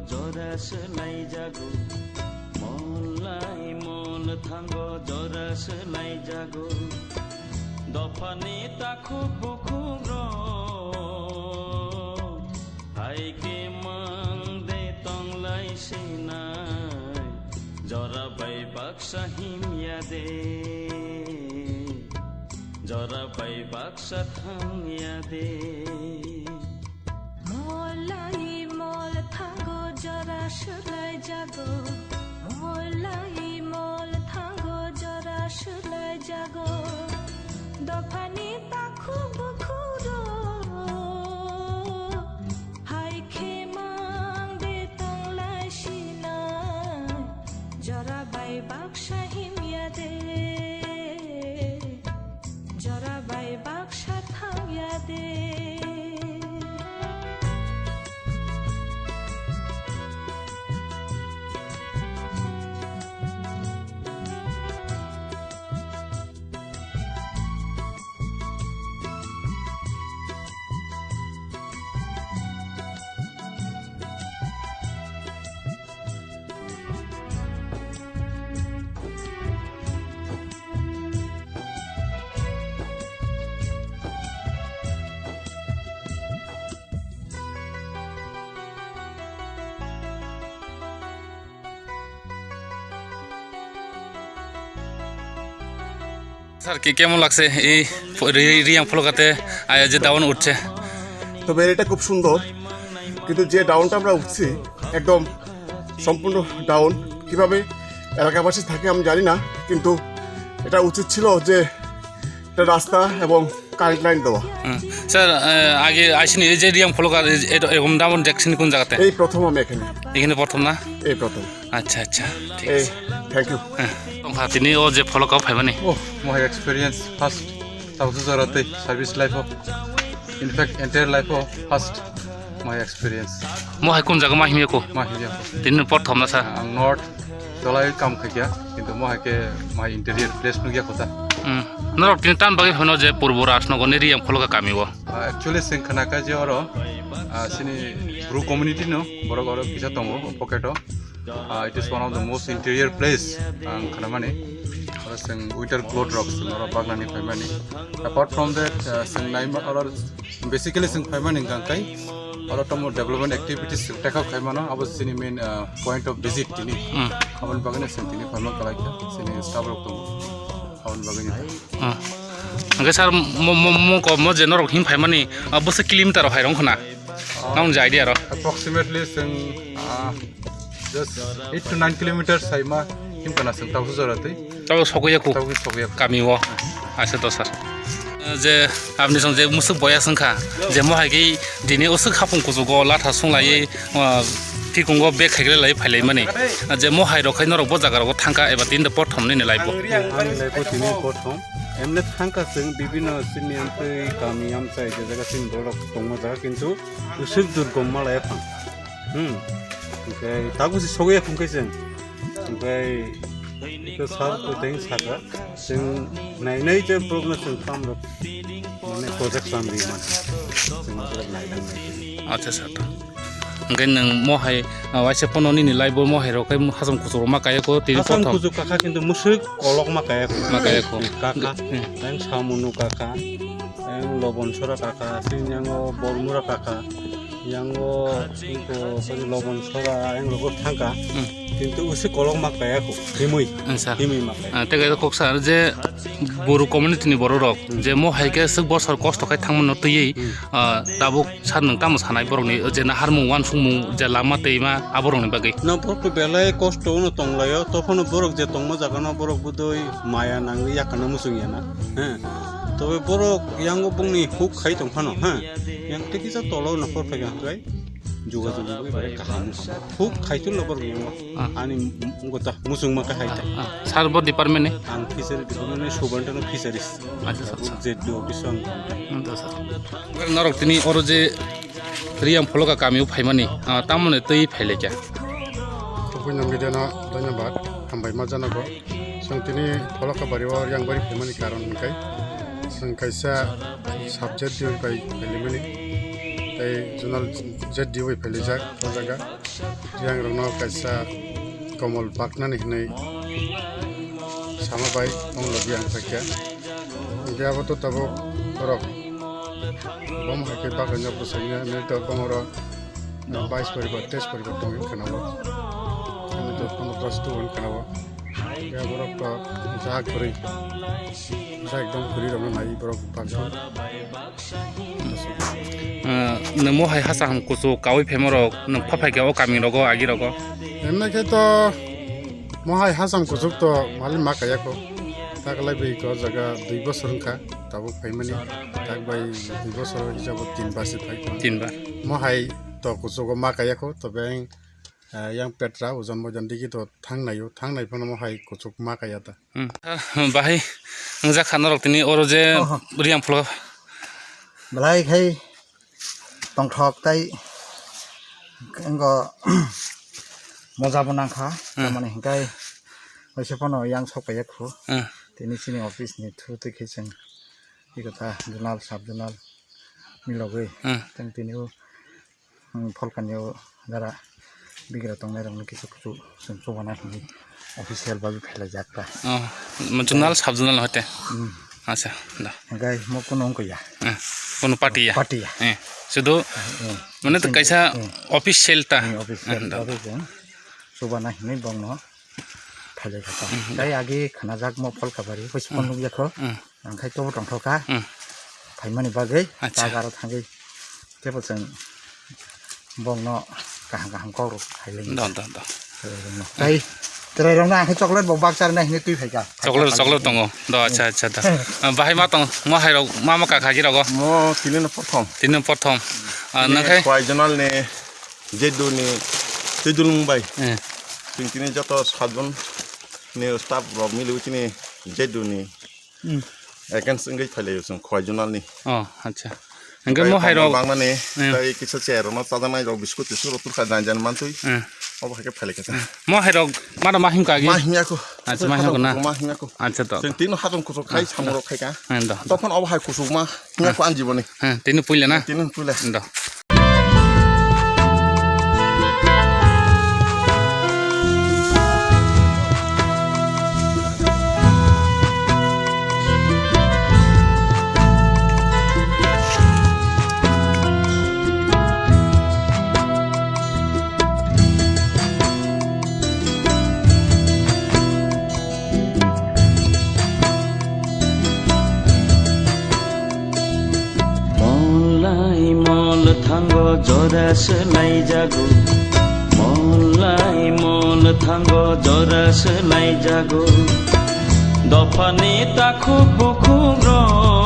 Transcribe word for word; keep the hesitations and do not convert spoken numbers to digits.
Jora swlaijago, mol lai mol thango, jora swlaijago. Dophani takhuk bukhuk rok, hai khe mang de tong lai sinai. Jora bai baksa himya de, jora bai baksa thangya de. Mol lai mol thango jora swlaijago, mol lai mol thango jora swlaijago. Dophani takhuk bukhuk rok, hai khe mang de tong lai sinai. Jora bai baksa himya de, jora bai baksa thangya de. Sir, কি কেমন লাগছে এই ফ-, রি-, রিয়াং ফলকাতে আয়া যে ডাউন উঠছে? তবে এটা খুব সুন্দর, কিন্তু যে ডাউনটা আমরা উঠছি একদম সম্পূর্ণ ডাউন। কিভাবে এলাকাবাসী থাকে আমি জানি না, কিন্তু এটা উচিত ছিল যে একটা রাস্তা এবং কারেন্ট লাইন দেওয়া। হুম। স্যার, আহ, আগে আইসিনি এই যে রিয়াং ফলকা, এই যে এটা এরকম ডাউন দেখছেন কোন জায়গাতে? এই প্রথম আমি এখানে। এখানে প্রথম না? এই প্রথম। আচ্ছা, আচ্ছা, ঠিক এই, আছে। Thank you. হ্যাঁ। Tongkha tini o je pholokao phaimani. Oh, my experience first. Tausu jora tei service life o first. In fact, entire life o first my experience. Mo hai kun jaga ma himya ko? Ma himya ko. Tini no prothom na sa? Ang North Dolai kam khaikya, kintu mo hai khe my interior place nukya kota. Hmm. Norok tini tan bagwi hono je Purbo Rajnagar ni Riyang Pholoka kami o? Ah, actually, seng khana kha je oro, ah, sini Bru community no, borok oro kisa tongo, pocket o. Ah, it is one of the most interior place, ang khanamani. Oro seng winter cloth rok seng oro baglani phaimani. Apart from that, ah, seng naima oro basically seng phaimani hwnkha khe oro tomo development activities seng take up khaimano, abo sini main, ah, point of visit tini. Hmm. Aboni bagwi seng tini phaima kwlai kha, sini staff rok tongo. Aboni bagwi ni. Hmm. Hwnkhe sir, mo, mo, mo, ko, mo je norok him phaimani, ah, bwswk kilometer rok hai rong khna? Nang je idea ro? Approximately seng, ah, just eight to nine kilometers hai ma him kana seng tausu jora tei. Tau sokya ku? Tau sokya ku. Kami o. Asa to sir. Je apni song je musuk boya sengkha, je mo hai khe dini usuk hapung kuchugo latha sunglai, ah, thikungo bag khaiglai lai phailai mani. Je mo hai rok khai norok bo jaga rogo thangkha eba tin de prothom nini life bo. Ani life bo tini prothom. Emne thangkha seng bibino sini amtwi kami amchai je jaga sini borok tongma jaga kintu usuk durgom malaya phang. Hmm. Hwnkhe tabuk se sogwi ya phungkhe chwng. Hwnkhe ito sir to teng saka. Chwng nai nai je problem chwng kam rok mane project sam ri man. Chwng project nai nang nai. Acha sir. Hwnkhe nwng mo hai, ah, waisa pono nini life bo mo hai rok khai hasam kuchuk rok ma kaya ko tini. Hasam prothom. Kuchuk kakha kintu musuk kolok ma kaya ko. Ma kaya ko. Kakha. Hmm. Teng samunu kakha. Teng lobon sora kakha. Sini yango bormura kakha. Yango ingko koi lobon sora yang logo thangka. Hmm. Kintu usi kolok mak kaya ko. Himui. Ang sa. Himui mak kaya. Ah, tei kok sa je Boro community ni borok rok, hmm, je mo hai khe swk bosor kosto khai thangmano twiwi, hmm, ah, tabuk sar nwng tamo sanai borok ni je naharmung wansukmung je lama twi ma aborok ni bagwi. No borok to belai kosto no tonglaio, tokhono borok je tongma jaga no borok budoi maya nangwi yakana muchung yana. He. Tobe borok yango bongni huk khai tongphano, he. Yang tei kisa tolo nokor phai kha hwnkhe jogajog wngwi bai kaham wngkha. Huk khai tongno borok yango. Ah. Ani m-, m-, gota muchungma kha hai ta. Ah, ah. Sir bo department ni? Ang fishery department ni, subantano fisheries. Acha, acha, acha. Je do bisong. Hmm, to sir. Norok tini oro je Riyang Pholoka kami o phaimani, ah, tamoni twi phailai kha. Tubui no media no dhanyabad, hambai ma janago. Chwng tini Pholoka bari o Riyang bari phaimani karon hwnkhe chwng kaisa subject diui bai phaimani. Tei zonal Z D O bai phailaijak o jaga. Yang rokno kaisa komol baknani hinwi sama bai tong logi ang paikha. Hingke abo to tabuk borok bom hai khe baknai no bwsai ya, nai to bom oro bais poribar, teis poribar tong khe khana o. Nai to pondro plus two hwn khana o. Ya borok to jak kwrwi, jak ekdom kwrwi rokno nai borok bangsa. Ah, nwng mo hai hacham kuchuk kaui phaima rok nwng pha phaikha o kami rogo, agi rogo? Emne khe to mo hai hacham kuchuk to malik ma kaya kho. Taklai bai ko jaga dui bosor wngkha tabuk phaimani. Tak bai dui bosor hijabo tin bar se phai kho. Tin bar. Mo hai to kuchugo ma kaya kho, tobe ang, ah, yang petra ojon mojon digi to thang naio, thang nai phano mo hai kuchuk ma kaya ta. Hmm. Bahai wngjakha norok tini oro je Oho. Riyang phulo. Belai khai tongthok tai wngkha moja bo nangkha. Hmm. Tamoni hingkai waisa phano yang sok paiya khu. Hmm. Tini chini office ni through twi khe chwng eko ta zonal, sub zonal milogwi. Hmm. Tang tini o Hmm, pholkani o jara bigra tongnai rokno kisu kusu chwng chubana hinwi official bai phailai jak ta. Oh, zonal, sub zonal hote. Hmm. Acha, da. Hingkai mo kuno wngkha ya. Eh, kuno party ya. Party ya. Eh, sudu, hmm, mane to chwng, kaisa hmm, official ta. Hmm, official. Hmm, da. Bai chwng chubana hinwi bongno phailai jak ta. Hmm, da. Tai agi khana jak mo pholka bari, hois phone nukya kho. Hmm. Ang khai tobo tongthok kha. Hmm. Phaimani bagwi, acha, ta garo thangwi. Tebo chwng bongno kaham kaham kok rok khailai. Do, do, do. Tai chwrai rokno ang khai chocolate bo bakchar nai hinwi twi phaikha. Chocolate, chocolate tongo. Do, acha, acha, do. Ah, bahai ma tong, mo hai rok, ma ma kakha gi rogo? Mo tini no prothom. Tini no prothom. Ah, nang khai? Khwai zonal ni, Jeddu ni, Tedul Mumbai. Eh. Tini, tini joto sajon ni staff rok mili tini Jeddu ni. Hmm. Against wngwi phailai chwng Khwai zonal ni. Oh, acha. Hingke mo hai rok bangmani, hmm, tai kisa chair rokno chajaknai rok biscuit tiscuit rok turkha jan jan mantwi. Hmm. Obo hai khe phailai kha. Mo hai rok mada ma himkha agi? Ma himya kho. Acha, ma himya kho na? Ma himya kho. Acha to. Chwng tini hacham kuchuk khai, hmm, samung rok khai kha. Hmm, do. Tokon obo hai kuchuk ma himya kho anjiboni. Hmm, tini puila na? Tini puila. Do. Mol lai mol thango jora swlai jago, mol lai mol thango jora swlai jago. Dophani takhuk bukhuk rok